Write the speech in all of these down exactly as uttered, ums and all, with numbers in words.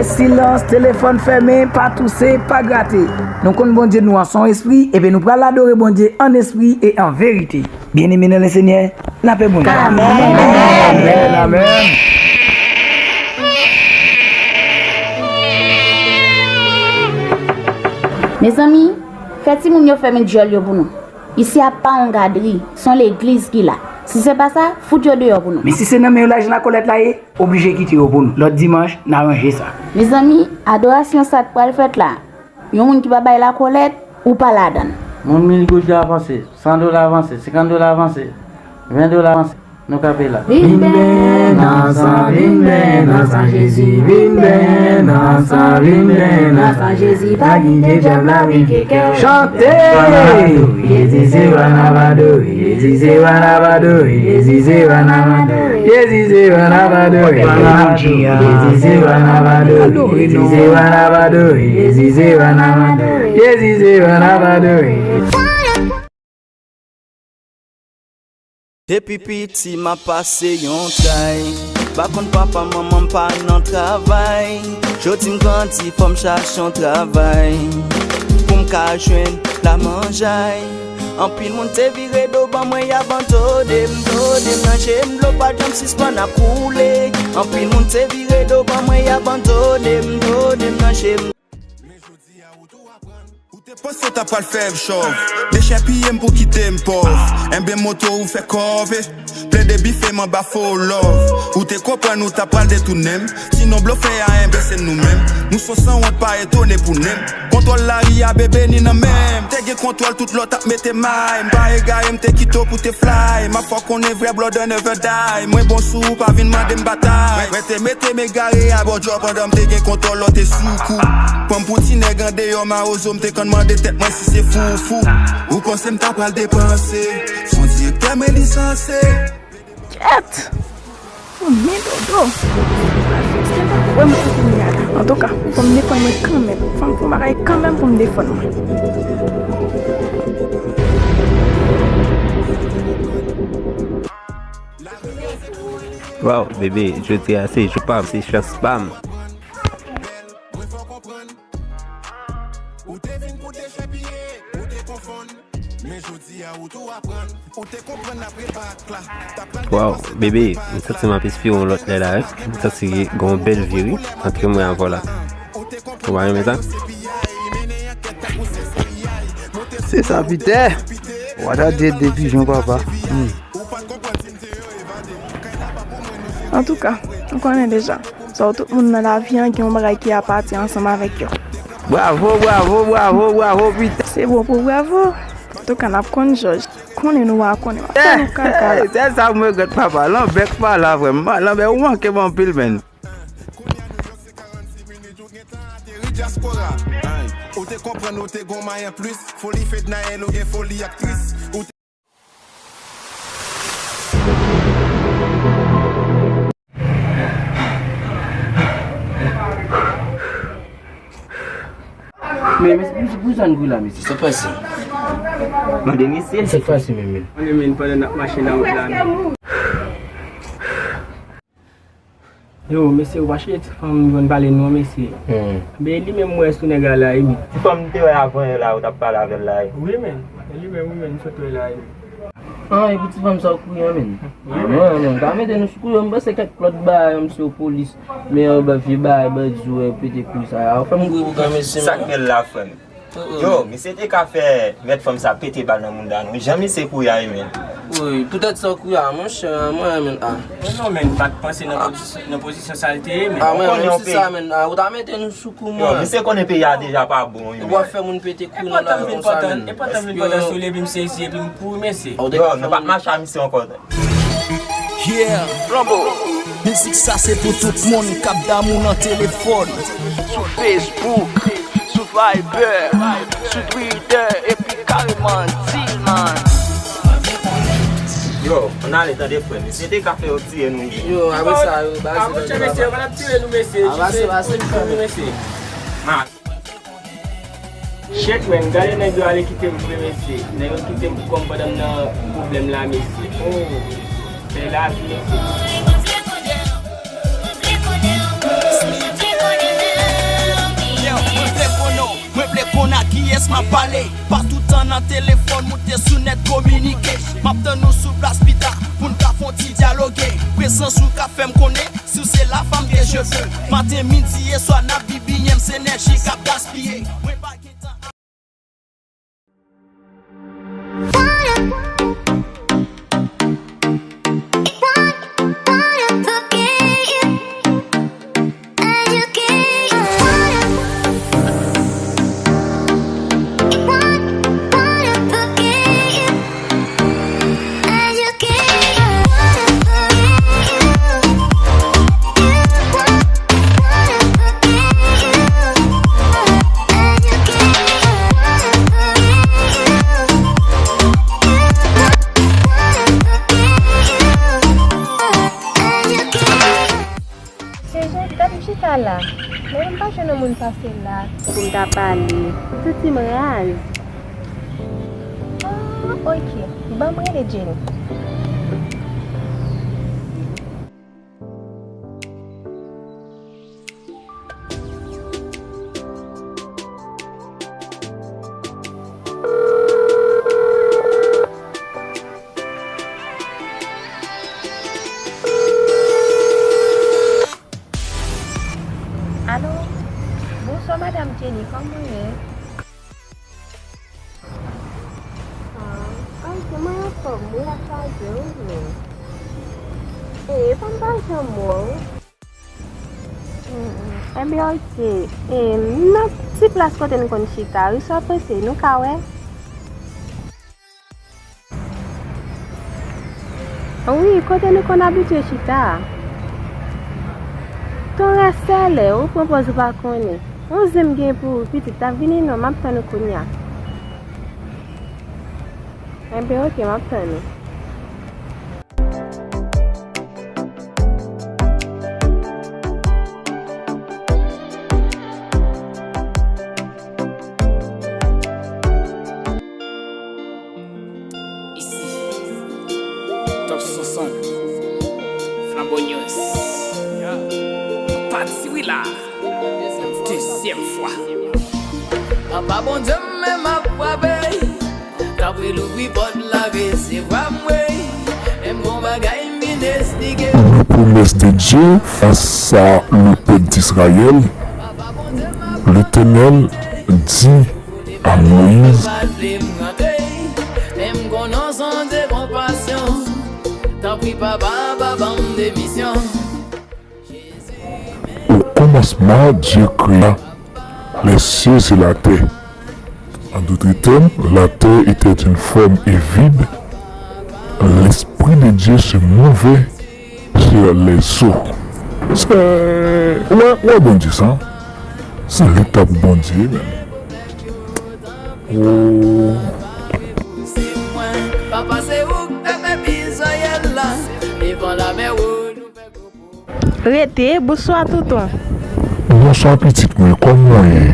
Silans, telefòn fèmen, pa touse, pa grate. Nou konn Bondye nou an se yon espri, ebyen nou pral adore Bondye an espri e an verite. Byeneme nan Lesenyè, n ape Bondye. Amèn. Amèn, amèn. Mezanmi, fè timoun yo fèmen djòl yo pou nou. Isi a pa yon gadri, se yon legliz ki la. Si se pa sa, fout yo deyò pou nou. Men si se nan men yo lajan lakòlèt la ye, oblije kite yo pou nou. Lòt dimanch, n a ranje sa. Mezanmi, adorasyon sa k pral fèt la, yon moun ki pa bay lakòlèt, ou pa ladan l. Moun mil goud la avanse, san dola avanse, senkant dola avanse, ven dola avanse. Nou kanpe la. Vin benyen nan san, vin benyen nan san Jezi, vin benyen nan san, vin benyen nan san Jezi, pa kite dyab la pike kè w. Chante! Jezi se wa n ap adore, Jezi se wa n ap adore, Jezi se wa n ap adore, Jezi se wa n ap adore, Jezi se wa n ap adore, Jezi se wa n ap adore, Jezi se wa n ap adore, Jezi se wa n ap adore. Depi piti m ap pase yon tray. Pa konn papa manman m pa nan travay. Jodi m grandi fò m chache yon travay pou m ka jwenn la manjay. Anpil moun te vire do ban mwen, y abandone m, done m nan je m, dlo pa janm sispann ap koule. Anpil moun te vire do ban mwen, y abandone m, done m nan je m. Men jodi a ou tou aprann. Ou te panse w ta pral fè m chòv, dechèpiye m pou kite m pòv. Enben moto ou fè kòve. Plede bife m anba fo love. Ou te konprann ou ta pral detounen m. Sinon blofè a enben se nou menm. Nou se yon sanwont pa etone pou nenm. Kontwòl lari a bebe ni nan men m. Te gen kontwòl tout lòt ap mete may. M pa egare m te kite w pou te fly. M ap fè w konnen vrè blood never die. Mwen bon sou ou pa vin mande m batay. Mwen te mete m egare a bò djò pandan m te gen kontwòl lò te sou kou. Pran m pou ti nèg andeyò mawozo m te konn mande tèt mwen si se fou ou fou. Ou panse m ta pral depanse. Se yon direktè mwen lisanse. Kèt! Yon men dodo. Wè m sou kounye a la. Antouka, fò m defann mwen kanmenm. Fò m fè yon bagay kanmenm pou m defann mwen. Waw, bebe, jodi a se jou pa m, se chans pa m. Ou te vin pou dechèpiye, ou te konfonn. Men jodi a ou tou aprann. Ou te konprann apre bak la. Waw, bebe, m santi m ap espere yon lòt lè la, wi. M santi gen yon bèl vi, wi, ant mwen avè w la. Ou pa renmen sa? Se sa, Pitè. What a day de pijon, papa. Hmm. Antouka, ou konnen deja. So, tout moun nan lavi an gen yon bagay ki apati ansanm avèk yo. Bravo, bravo, bravo, bravo, Pitè. Se bon pou bravo. Antouka, n ap konn jòj. Konnen nou pa konnen. M ap fè nou kaka la. Eh, se sa m regrèt, papa. Lanbè k pa la, vrèman. Lanbè, ou manke m anpil, menn. Ou te konprann ou te gon may an plis. Foli Fednaelle ou gen foli aktris. Ou te Men, mesye, pou, pou sa n gri la, mesye? Sa k pase? Mande mesye. Sa k pase menm, men? Mande men, pandan n ap mache nan wout la, men. Yo, mesye, ou pa chire ti fanm m jwenn pale non, mesye. Hmm. Men li menm m wè sou nèg la la, wi. Ti fanm m te wè avan yè la, ou t ap pale avè l la, wi. Wi, men. E li menm, wi, men, m sot wè la, wi. Ah, e pou ti fanm sa w kouri an, men. Wi, men. Ah, non, non, ta mete nou sou kou yo, m panse kèk lòt bagay, m sou polis. Men, euh, ba, vye bagay, bandi, wè, pete kou sa. Ou fè m kouri pou kan, mesye, men. Sa k bèl la, frè m. Yo, misye te ka fè mèt fanm sa pete bal nan mounda nou. Jan misye kouri a, wi, men. Wi, poutèt sa w kouri a, monchè, mwen, men, a. Non, non, men, m pa t panse nan pozisyon, nan pozisyon sa l te ye, men. A, mwen, menm si sa, men, a, ou ta mete nou sou kou, mwen. Yo, misye konnen peyi a deja pa bon, wi, men. W ap fè moun pete kou nan lari konsa, men. E pandan m vin pandan sou li, epi m sezi, epi m kouri, mesye. Yo, nou pa t mache a misye ankò. Yeah, Flanbo. Mizik sa se pou tout moun k ap damou nan telefòn, sou Facebook, sou Viber, sou Twitter, epi kareman Dilman. Yo, ann ale tande frè m. Misye te ka fè yo tiye nou. Yo, apre sa, yo baze. Ah, monchè, mesye, yo pa t ap tiye nou, mesye. Ah, jis pase, pase, pase. Shit, man, gade nèg yo ale kite m vre, mesye. Nèg yo kite m pou kò m pandan m nan pwoblèm la, mesye. Oh, bèl lavi, mesye. Konn ak kiyès m ap pale. Pas tout tan nan telefòn, moute sou nèt kominike. M ap tann ou sou plas pita pou n ka fè yon ti dyaloge. Prezans ou ka fè m konnen si w se la fanm ke je veux. Maten, midi e swa n ap bibiyen m, se enèji k ap gaspiye. Mwen pa gen tan. Seje, gad m chita la. Men m pa jwenn yon moun pase la pou m ta pale. M santi m raz. Ah, ok. Ban m rele Jenny. Alo? Bonswa, Madam Jenny, kòman w ye? Ah, ok, mwen anfòm, wi, ak Fabio, wi, men. E, e pa m pa janm wè w. Hmm, enben, ok. E, nan ti plas kote n konn chita, wi, sa w panse, nou ka wè? Wi, kote nou konn abitye chita a. Ton rès sèlè, ou pran pòz ou pa konnen. Yon zen m gen pou ou, pitit, t ap vini non, m ap tann ou kounye a. Enben, ok, m ap tann ou. Isi, Top Sonson, Flambeau News. Pati wi la, dezyèm fwa. Papa Bondye m men m ap frape. Tanpri louvri pòt la, resevwa m wi. Menm gon bagay m vin esplike. Une promesse de Dieu face à le peuple d'Israël. L'Éternel dit à Moïse. Menm gon non sonje konpasyon. Tanpri papa, pa ban m demisyon. Au commencement, Dieu créa les cieux et la terre. En d'autres termes, la terre était une forme et vide. L'Esprit de Dieu se mouvait sur les eaux. Se, wè, wè Bondye sa. Se li k t ap Bondye menm. Oh. Papa, se ou k te fè pizayèl la. Devan lamè wouj, nou fè gwo Rete, bonswa tonton. Bonswa pitit mwen, kòman w ye?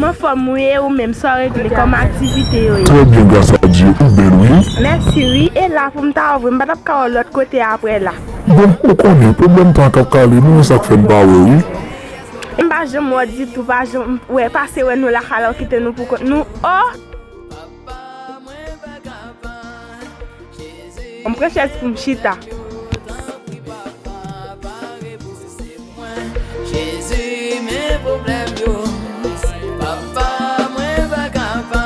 M anfòm wi, e ou menm, sa w regle, kòman aktivite yo ye? Trè byen, gras a Dye, ou bèl wi. Mèsi wi, e la pou m ta ouvri, m pa t ap ka wè w lòt kote a apre la. Bon, ou konnen, pwoblèm tan k ap kale nou, e sa k fè n pa wè w wi. M pa janm wè w ditou, pa janm wè, pase wè nou lakay la, w kite nou pou kont nou, oh! M pran chèz pou m chita. Jezi, men pwoblèm yo. Papa, mwen pa ka pa.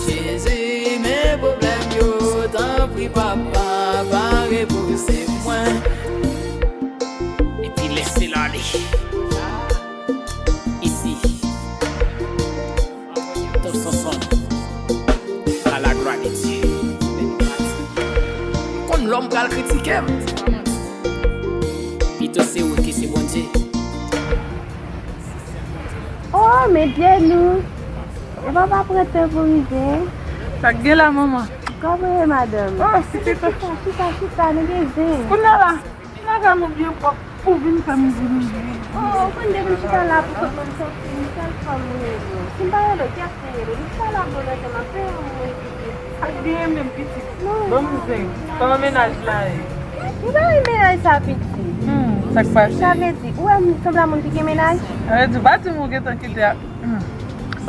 Jezi, men pwoblèm yo. Tanpri, papa, pare pou se mwen. Epi lèse l ale. Isi. Top Sonson, à la gloire de Dieu. Konn lòm pral kritike m. Pito se ou ke se Bondye. Oh, men Dye nou. E papa pran tan pou rive. Sa k gen la, manman? Kòman ye, madanm? Oh, pitit. Chita, chita, chita, nou gen zen. Kounye a la. Madanm ou byen pwòp pou vin fè m vin vin. Oh, ou konn depi m chita la pou kont mwen m santi m sèl fanm mwen ye. Si m pa rele w, ki ap te rele? M chita la bon nan tè m ap fè yon moun pitit. Ak byen menm pitit. Non, non, non. Ban m zen. Kòman mennaj la ye? Ou pa wè mennaj sa pitit. Hmm, sa k pase? Sa vle di, ou wè m sanble a moun ki gen mennaj? Sa vle di, ou pa di m ou gentan kite ak, hmm.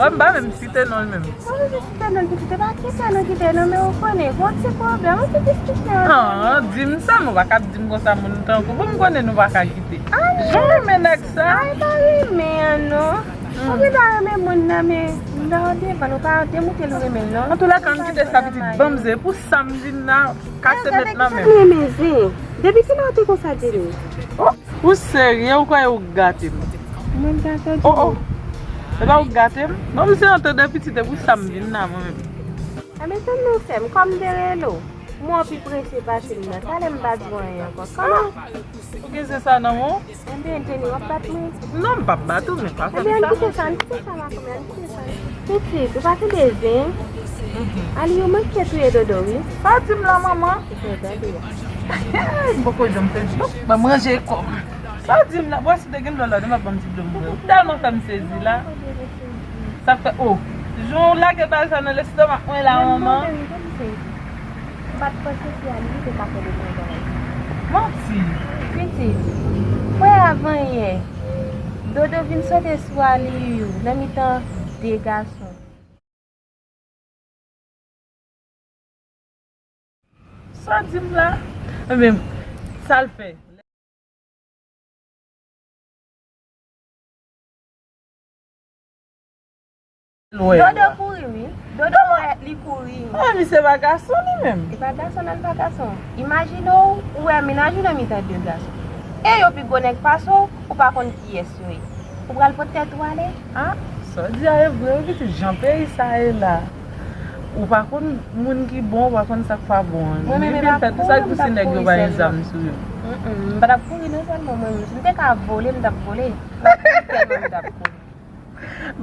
Mwen m pa menm site non l menm. Mwen menm site non l pitit, e pa kite nou kite non, men ou konnen, gon ti pwoblèm, yon ti diskisyon. Ah, di m sa, men w pa ka ap di m konsa, moun tankou. Bon, m konnen nou pa ka kite. Jan w renmen nèg sa. Ay, pa renmen an non. Ou gen dwa renmen moun nan, men lè w devan l, ou pa demontre l ou renmen l non. Antoulèka, ann kite sa pitit, ban m zen. Pou sa m vin la, kase nèt nan men m. Renmen zen. Depi kilè w te konsa, Jenny? Oh, ou serye? Ou kwè ou gate m? Mwen gate w, Jenny. Oh, oh. E pa ou gate m? Bon, m se antre de pitit, e pou sa m vin la, mwen menm. Enben, tann non, sè m, kòm m te rele w. Mwen pi prese pase m nan. Talè m pa di w anyen ankò. Kòman? Ou gen zen sa nan men w? Enben, Jenny, w ap bat mwen? Non, m p ap bat ou, men pa fè m sa. Enben, ann kite sa, ann kite sa, makomè, ann kite sa. Pitit, ou pa tande zen? Aliyou manke touye Dodo, wi. Sa w di m la, manman? Ou fè gade a. M poko janm fè dlo. Ban m ranje kò m. Sa w di m la? Bon, si te gen dlo la, ou te m ap ban m ti dlo m bwè. Ou tèlman fè m sezi la. Sa fè, oh, jan w lage bal sa nan lestomak mwen la, manman. M pa t panse se Aliyou te ka fè de mwen bagay. Manti. Pitit, kwè avan yè, Dodo vin sote sou Aliyou nan mitan de gason. Sa w di m la? Enben, sa l fè? Dodo kouri, wi. Dodo wè li kouri. Ah, misye pa gason li menm. Li pa gason, non, li pa gason. Imajine w, ou wè mennaj ou nan mitan de gason. E yo pi gwo nèg pase w, ou pa konn kiyès yo ye. Ou pral pote tèt ou ale? Ah, sa w di a e vre, wi, pitit, jan peyi sa ye la. Ou pa konn moun ki bon, ou pa konn sa k pa bon an. Mwen menm, e pa kouri m t ap kouri sèlman. Gen pi fèt, se sa k di si nèg yo pa gen zam sou yo. Mm, mm, m pa t ap kouri non sèlman mwen menm. Si m te ka vole, m t ap vole. Tèlman m t ap kouri.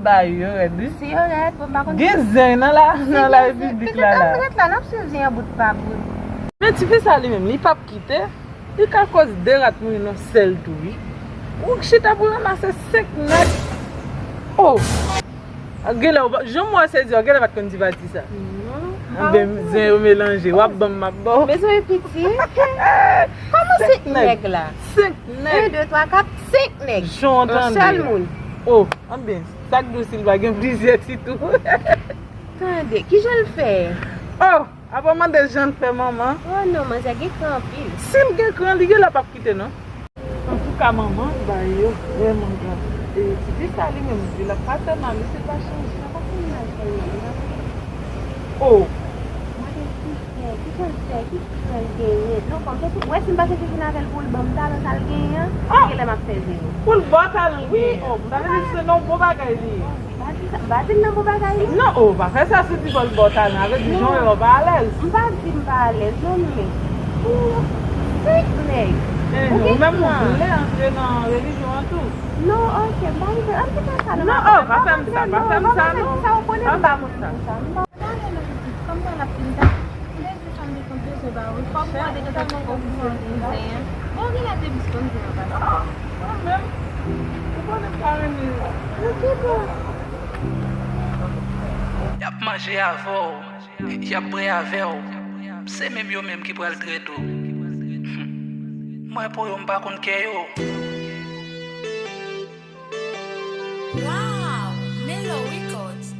Ba yo rèd, wi. Si yo rèd, bon, m pa konn. Gen zen nan la, nan la repiblik la la. Ret la, n ap swiv zen an bout pa bout. Men tifi sa li menm, li p ap kite. Li ka koz de rat mouye nan sèl tou, wi. Ou chita pou ranmase senk nèg. Oh! Genlè, ou pa, jan m wè w sezi a, genlè pa t konn di pati sa. Non. Enben, zen yo melanje. W ap ban m, m ap ba w. Mezanmi, piti. Kòman senk nèg la? Senk nèg. En, de, twa, kat, senk nèg. Jan w tande. Yon sèl moun. Oh, enben, sa k di w si l pa gen plizyè ti tou? Tande, kijan l fè? Oh! Apa w mande jan l fè, manman? Oh non, manzè gen kran anpil. Si l gen kran, li genlè p ap kite non. Antouka, manman, bagay yo vrèman grav. E, tifi sa li menm, vi l ap pase mal, wi, si l pa chanje, sa pa fè mennaj sa yo, non. Oh! Gade ki fè, ki jan l fè, ki kran l genyen. Non, kòm se tou, w wè si m pa chèche vin avè l pou l ban m talan sa l genyen an, genlè m ap fè zewo. Pou l ba w talan l genyen an. Oh, sa vle di se nan yon bon bagay li ye. M pa di sa, m pa di l nan bon bagay non. Non, oh, pa fè sa, si w di fò l ba w talan, sa vle di jan w ye a w pa alèz. M pa di m pa alèz non, men pou senk nèg. Eh, ou menm ou vle antre nan relijyon an tou. Non, oke, m pa vle, ann kite sa non. Non, oh, pa fè m sa, pa fè m sa non. Sa w konnen m pa konn sa. M pa. Gade nan pitit, kòm nan l ap fin ta. M bezwen sa m te konn bezwen ba ou. Fò m mande de tan pou ou konn zen an. Bon, genlè te plis konn zen an pase. Ah, mwen menm, ou konnen m pa renmen. Oke, bon. Y ap manje avè w, y ap bwè avè w. Se menm yo menm ki pral trete w. Mwen pou yo m pa konn kè yo. Wow! Melo Records.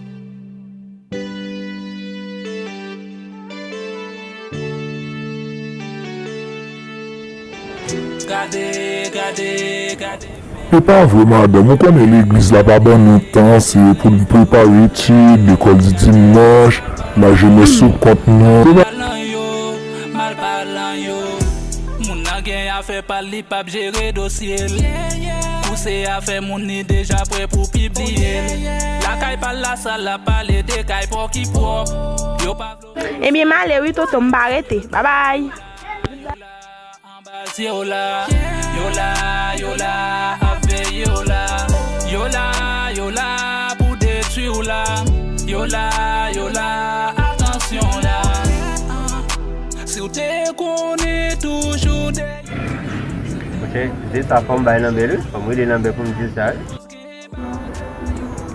Gade, gade, gade. E pa vre, madanm, ou konnen legliz la pa ban nou tan, se pou n prepare etid, lekòl di dimanch, lajenès sou kont nou. Mal palan yo, mal palan yo. Moun nan gen afè pa l, li p ap jere dosye l. Pouse afè moun li deja prè pou pibliye l. Lakay pa l la sal, l ap pale de kay pa w ki pwòp. Yo pa vle w. Ebyen, m ale wi, tonton, m pa rete. Babay. Anba zye w la. Yo la, yo la, ap veye w la. Yo la, yo la, pou detwi w la. Yo la, yo la, atansyon la. Si w te konnen toujou de Ok, jis sa fò m bay nanbè l wi. Fò m rele nanbè pou m di l sa wi.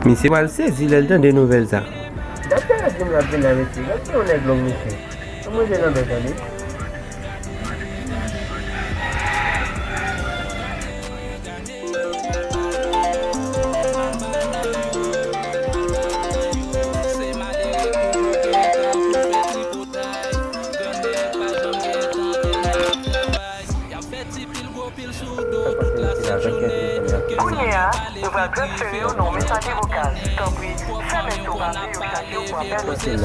Misye pral sezi lè l tande nouvèl sa. Gad sa nèg la vin la mesye. Gad se yon nèg long mesye. Fò m rele nanbè tande. Transfere w nan yon mesaje vokal. Tanpri, fèmen tou pa vle yo chaje w pou apèl.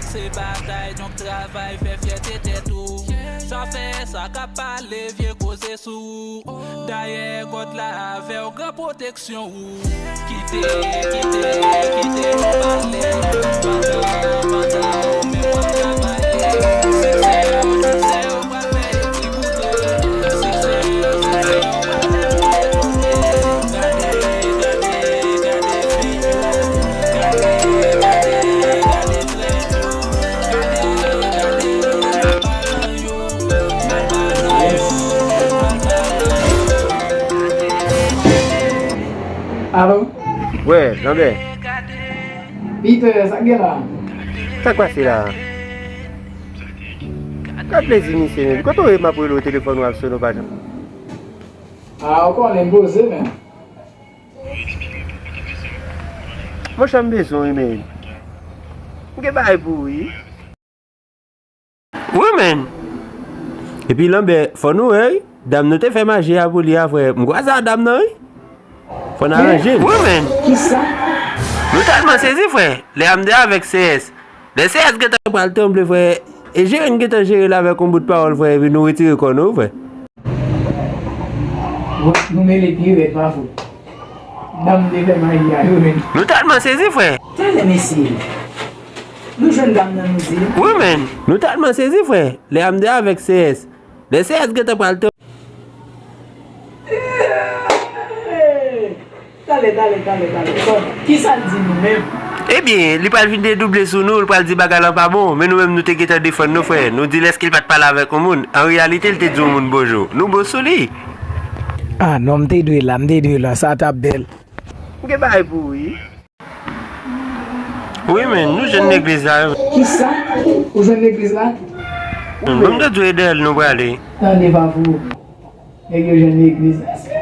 Se batay, donk travay, fè fyète tèt ou. Sa fè sa k ap pale, vye koze sou ou. Dayè, God la avè w, gran pwoteksyon ou. Kite, kite, kite yo pale. Pandan, pandan ou menm w ap travay. Siksè yo, siksè yo pral fè yo ti koute. Siksè yo, siksè yo pral fè yo ti koute. Gade, gade, gade fi yo. Gade, gade, gade, gade trèt yo. Gade, gade, gade paran yo. Gade paran yo. Gade paran yo. Alo? Wè, Lanbè. Pita, sa k gen la? Sa k pase la? Gad plezi misye menm. Kote w ye m ap rele w telefòn ou ap sone w pa janm. A, ou konnen m poze menm. Monchè, m bezwen w wi menm. M gen bagay pou ou wi. Wi, menn. Epi Lanbè, fò nou wè, wi. Dam nou te fè maji a pou li a, frè. M kwaze a dam nan, wi. Fò n aranje l. Wi, menn. Kisa? Nou tèlman sezi, frè. Leandre avèk C S. Lè C S gentan pral tranble, frè. E jere n gentan jere l avèk yon bout pawòl, frè. Epi nou retire kò nou, frè. Nou mele pi rèd, pa fo. Dam te fè maji a, yo, menn. Nou tèlman sezi, frè. Talè, mesye. Nou jwenn dam nan, nou di. Wi, menn. Nou tèlman sezi, frè. Leandre avèk C S. Lè C S gentan pral tranble. Talè, talè, talè, talè. Bon, kisa l di nou menm? Ebyen, li pral vin dedouble sou nou, li pral di bagay lan pa bon. Men nou menm, nou te gentan defann nou, frè. Nou di l èske l pa t pale avèk yon moun. An reyalite, l te di yon moun bonjou. Nou bon sou li. A, non, m te dwe la, m te dwe la. Sa t ap bèl. M gen bagay pou ou, wi. Wi, men, nou jwenn legliz la, wi. Kisa? Ou jwenn legliz la? Wi, men, m te dwe dèyè l nou prale. Tande, pa pou. Nèg yo jwenn legliz la.